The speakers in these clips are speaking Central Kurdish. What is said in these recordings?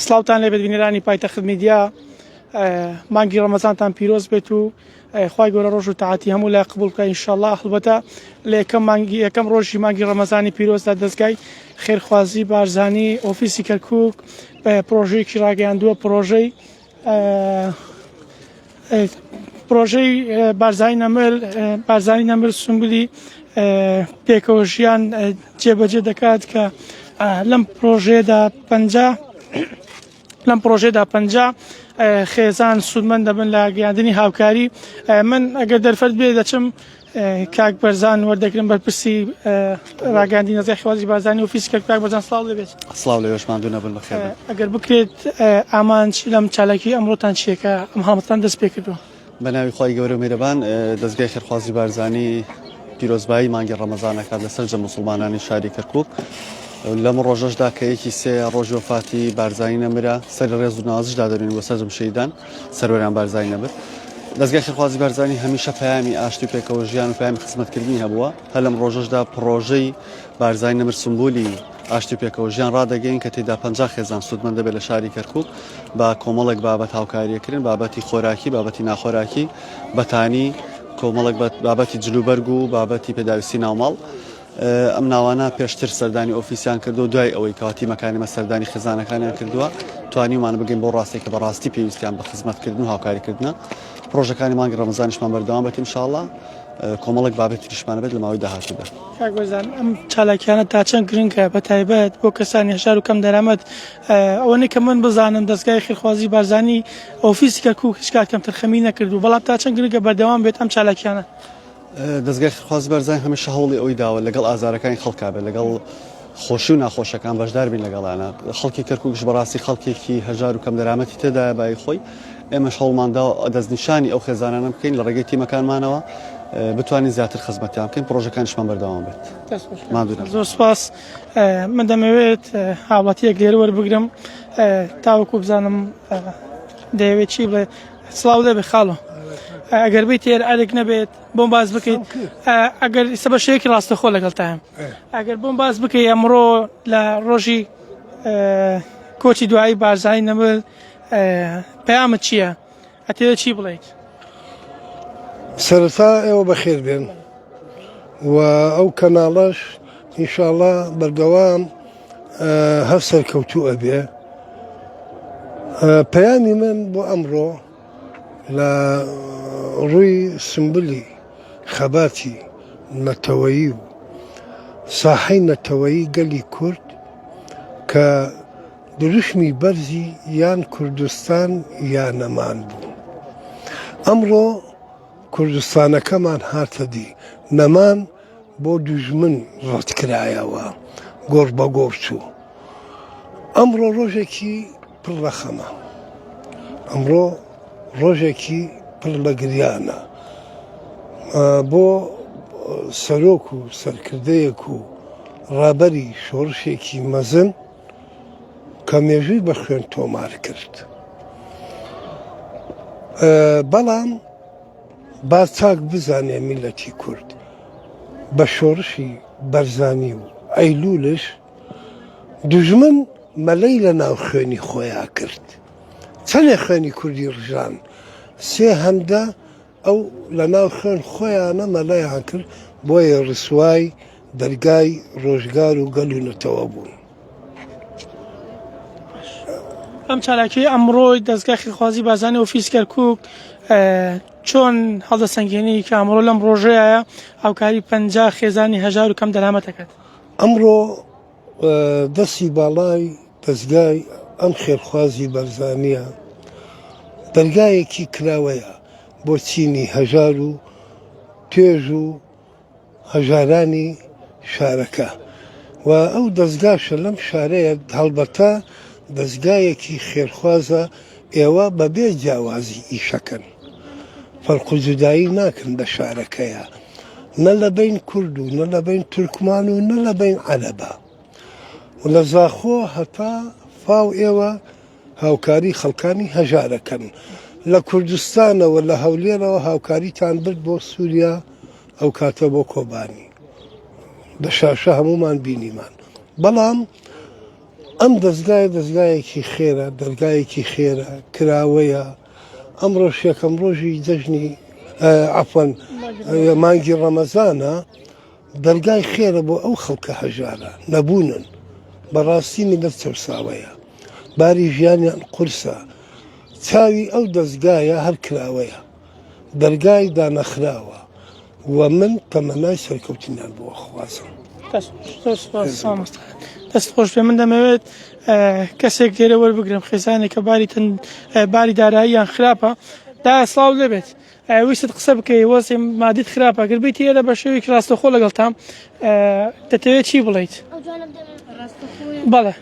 سڵاوتان لێبێت بینەرانی پایتەخت میدیا مانگی ڕەمەزانتان پیرۆز بێت و خوای گەورە ڕۆژ و تاعەتی هەموو لای قبوڵ بکە ئینشاءاللە هەڵبەتە لە یەکەم مانگی یەکەم ڕۆژی مانگی ڕەمەزانی پیرۆزدا دەستگای خێرخوازی بارزانی ئۆفیسی کەرکوک پرۆژەیەکی ڕاگەیاندووە پرۆژەی پرۆژەی بارزانی نەمر بارزانی نەمر سنبولی پێکەوە ژیان جێبەجێ دەکات کە لەم پرۆژەیەدا 50 لەم پرۆژەیەدا 50 خێزان سوودمەند دەبن لە گەیاندنی هاوکاری من ئەگەر دەرفەت بێ دەچم کاک بەرزان وەردەگرم بەرپرسی ڕاگەاندی نەزای خوازی بارزانی ئۆفیسی کاک کاک بەرزان سڵاو لێبێت. سڵاو لێوەش ماندوو نەبن بەخێر بێن. ئەگەر بکرێت ئامانج لەم چالاکی ئەمڕۆتان چییە کە ئەم هەڵمەتان دەست پێ کردووە؟ بە ناوی خوای گەورە و میرەبان دەزگای خێرخوازی بارزانی پیرۆزبایی مانگی ڕەمەزان ئەکات لە سەرجەم موسڵمانانی شاری کەرکوک لەم ڕۆژەشدا کە یەکی سێ ڕۆژی وەفاتی بارزانی نەمرە سەری ڕێز و نازش دادەنین بۆ سەرجەم شەهیدان سەروەریان بارزانی نەمر. دەزگای خێرخوازی بارزانی هەمیشە پەیامی ئاشتی و پێکەوە ژیان و پەیامی خزمەتکردنی هەبووە، هەر لەم ڕۆژەشدا پڕۆژەی بارزانی نەمر سمبولی ئاشتی و پێکەوە ژیان ڕادەگەین کە تێیدا 50 خێزان سوودمەند دەبێت لە شاری کەرکوک بە کۆمەڵێک بابەت هاوکاریەکردن بابەتی خۆراکی بابەتی ناخۆراکی بەتانی کۆمەڵێک بابەتی جلوبەرگ و بابەتی پێداویستی ناوماڵ. ئەم ناوانە پێشتر سەردانی ئۆفیسیان کردووە دوای ئەوەی کەوا تیمەکانی مە سەردانی خێزانەکانیان کردووە توانیومان بگەین بۆ ڕاستێک کە بەڕاستی پێویستیان بە خزمەتکردن و هاوکاریکردنە پرۆژەکانی مانگی ڕەمەزانیشمان بەردەوام بێت ئینشاءاللە کۆمەڵێک بابەتی تریشمان بێت لە ماوەی داهاتوودا. کاک بەرزان ئەم چالاکیانە تا چەند گرنگە بە تایبەت بۆ کەسانی هەژار و کەم دەرامەت ئەوەنەی کە من بزانم دەزگای خێرخوازی بارزانی ئۆفیسی کەرکوک هیچ کات کەمتەرخەمی نەکردوو بەڵام تا چەند گرنگە بەردەوام بێت ئەم چالاکیانە؟ دەزگای خێرخوازی بارزانی هەمیشە هەوڵی ئەوەی داوە لەگەڵ ئازارەکانی خەڵکا بێت لەگەڵ خۆشی و ناخۆشەکان بەشدار بین لەگەڵیانە خەڵکی کەرکوکش بەڕاستی خەڵکێکی هەژار و کەم دەرامەتی تێدایە بای خۆی ئێمەش هەوڵمان داوە دەستنیشانی ئەو خێزانانە بکەین لە ڕێگەی تیمەکانمانەوە بتوانین زیاتر خزمەتیان بکەین پرۆژەکانیشمان بەردەوام بێت. زۆر سپاس من دەمەوێت هاوڵاتیەک لێرە وەربگرم تاوەکو بزانم دەیەوێت چی بڵێ سڵاو لێبێ خاڵۆ ئەگەر بیت تێر ئەرک نەبێت بۆم باس بکەیت ئەگەر ئیستا بە شێوەیەکی ڕاستەخۆ لەگەڵتایم ئەگەر بۆم باس بکەی ئەمڕۆ لە ڕۆژی کۆچی دوایی بارزانی نەمر پەیامت چییە ئەتەوێت چی بڵێیت؟ سەرەتا ئێوە بەخێر بێن و ئەو کەناڵەش ئینشاءاللە بەردەوام هەر سەرکەوتوو ئەبێ پەیامی من بۆ ئەمڕۆ لە ڕووی سمبلی خەباتی نەتەوەیی و ساحەی نەتەوەیی گەلی کورد کە دروشمی بەرزی یان کوردستان یا نەمان بوو. ئەمڕۆ کوردستانەکەمان هاتە دی، نەمان بۆ دوژمن ڕەتکرایەوە، گۆڕ بە گۆڕ چوو. ئەمڕۆ ڕۆژێکی پڕ لە خەمە. ئەمڕۆ ڕۆژێکی پڕ لە گریانە بۆ سەرۆک و سەرکردەیەک و ڕابەری شۆڕشێکی مەزن کە مێژووی بە خوێن تۆمار کرد. بەڵام با چاک بزانێ میلەتی کورد بە شۆڕشی بەرزانی و ئەیلولش دوژمن مەلەی لە ناو خوێنی خۆیا کرد. چەنێ خوێنی کوردی ڕژان سێ هەندە ئەو لە ناو خوێن خۆیانە مەلەیان کرد بۆیە ڕسوای دەرگای ڕۆژگار و گەل و نەتەوە بوون. ئەم چالاکیەی ئەمڕۆی دەزگای خێرخوازی بارزانی ئۆفیس کەرکوک چۆن هەڵدەسەنگێنی کە ئەمڕۆ لەم ڕۆژەیە هاوکاری 50 خێزانی هەژار و کەم دەرامەت دەکات؟ ئەمڕۆ دەستی باڵای دەزگای ئەم خێرخوازی بەرزانیە دەرگایەکی کراوەیە بۆ چینی هەژار و توێژ و هەژارانی شارەکە و ئەو دەزگاشە لەم شارەیە هەڵبەتە دەزگایەکی خێرخوازە ئێوە بەبێ جیاوازی ئیشەکەن فەرق و جودایی ناکەن بە شارەکەیە نە لە بەین کورد و نە لە بەین تورکمان و نە لە بەین عەرەبە و لە زاخۆ هەتا فاو ئێوە هاوکاری خەڵکانی هەژارەکەن لە کوردستانەوە لە هەولێرەوە هاوکاریتان برد بۆ سووریا ئەو کاتە بۆ کۆبانی بە شاشە هەمومان بینیمان بەڵام. ئەم دەزگایە دەزگایەکی خێرە، دەرگایەکی خێرە، کراوەیە، ئەمڕۆش یەکەم ڕۆژی جەژنی عەفوەن مانگی ڕەمەزانە، دەرگای خێرە بۆ ئەو خەڵکە هەژارە، نەبوونن، بەڕاستی میللەت چەوساوەیە، باری ژیانیان قورسە، چاوی ئەو دەزگایە هەر کراوەیە، دەرگای دانەخراوە و من تەمەنای سەرکەوتنیان بۆ ئەخوازم. دەست خۆش بێ من دەمەوێت کەسێک لێرە وەربگرم خێزانێک کە باری باری داراییان خراپە دا سڵاو لێبێت ویستت قسە بکەی وەزعی مادیت خراپە گەر بیت ئێرە بە شێوەیەکی ڕاستەخۆ لەگەڵتام دەتەوێت چی بڵیت بەڵێ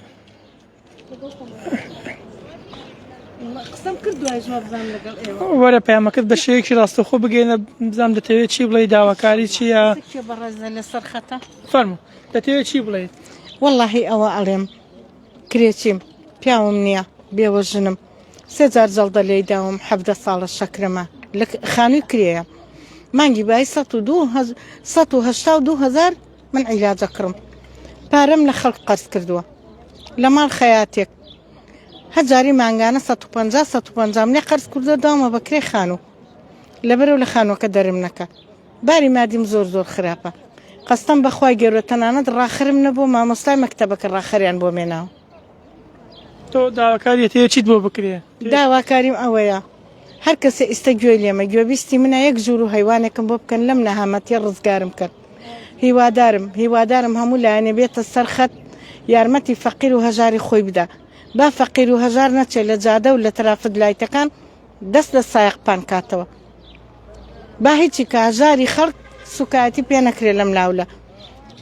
وەرە پەیامەکەت بە شێوەیەکی ڕاستەخۆ بگەینە بزانام دەتەوێت چی بڵێ داواکاری چییە لەسەر خەتە فەرموو دەتەوێت چی بڵێیت واللهی ئەوە ئەڵێم کرێچیم پیاوم نییە بێوەژنم سێ جار جەڵدە لێی داوم 17 ساڵە شەکرەمە لە خانووی کرێیە مانگی بای 1970 هزار من عیلاجە کڕم پارەم لە خەڵک قەرز کردووە لە ماڵ خەیاتێک هەجاری مانگانە 150 150 لێ قەرز کردووە داومە بە کرێ خانوو لەبەرەوە لە خانووەکە دەرم نەکە باری مادیم زۆر زۆر خراپە قەستەم بەخوای گەورە تەنانەت ڕاخەرم نەبوو مامۆستای مەکتەبەکە ڕاخەریان بۆ مێناوە. تۆ داواکاریت هەیە چیت بۆ بکرێ؟ داواکاریم ئەوەیە هەر کەسێ ئیستە گوێی لێمە گوێبیستی منە یەک ژوور و هەیوانێکم بۆ بکەن لەم نەهامەتیە ڕزگارم کەن هیوادارم هیوادارم هەموو لایەنێ بێتە سەر خەت یارمەتی فەقیر و هەژاری خۆی بدا با فەقیر و هەژار نەچێ لە جادە و لە ترافت لایتەکان دەست لە سایەق پان کاتەوە با هیچی کە هەژاری خەڵک سوکایەتی پێ نەکرێ لەم لاولە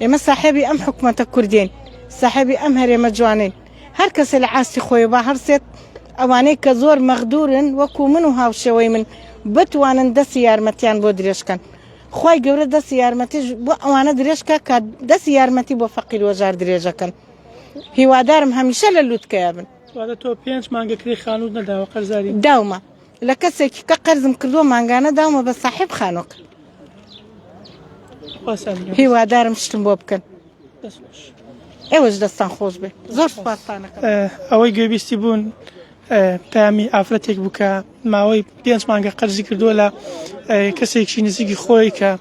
ئێمە ساحێبی ئەم حکومەتە کوردین ساحێبی ئەم هەرێمە جوانین هەر کەسێ لە ئاستی خۆی با هەڵسێت ئەوانەی کە زۆر مەغدورن وەکو من و هاوشێوەی من بتوانن دەستی یارمەتیان بۆ درێژکەن خوای گەورە دەستی یارمەتیش بۆ ئەوانە درێژکە کە دەستی یارمەتی بۆ فەقیر وەژار درێژەکەن هیوادارم هەمیشە لە لوتکەیە بن. واتە تۆ پێنج مانگە کرێی خانووت نەداوە قەرزاری؟ داومە لە کەسێکی کە قەرزم کردووە مانگانە داومە بە ساحێب خانووەکە. هیوادارم شتم بۆ بکەن. ئێوەش دەستان خۆش بێ زۆر سوپاستانەکەم. ئەوەی گوێبیستی بوون پەیامی ئافرەتێک بوو کە ماوەی پێنج مانگە قەرزی کردووە لە کەسێکی نزیکی خۆی کە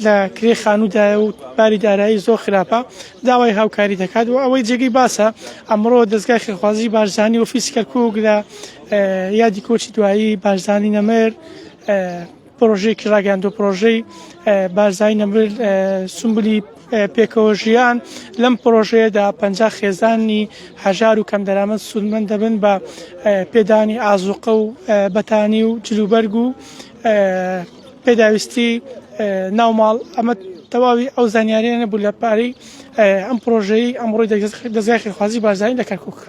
لە کرێ خانوودایە و باری دارایی زۆر خراپە داوای هاوکاری دەکات و ئەوەی جێگەی باسە ئەمڕۆ دەستگای خێرخوازی بارزانی ئۆفیسی کەرکوک لە یادی کۆچی دوایی بارزانی نەمر پرۆژەیەکی ڕاگەیاندووە پرۆژەی بارزانی نەمر سمبلی پێکەوە ژیان لەم پرۆژەیەدا 50 خێزانی هەژار و کەمدەرامەت سوودمەند دەبن بە پێدانی ئازوقە و بەتانی و جلوبەرگ و پێداویستی ناوماڵ ئەمە تەواوی ئەو زانیاریانە بوو لە پارەی ئەم پرۆژەی ئەمڕۆی دەزگای خێرخوازی بارزانی لە کەرکک.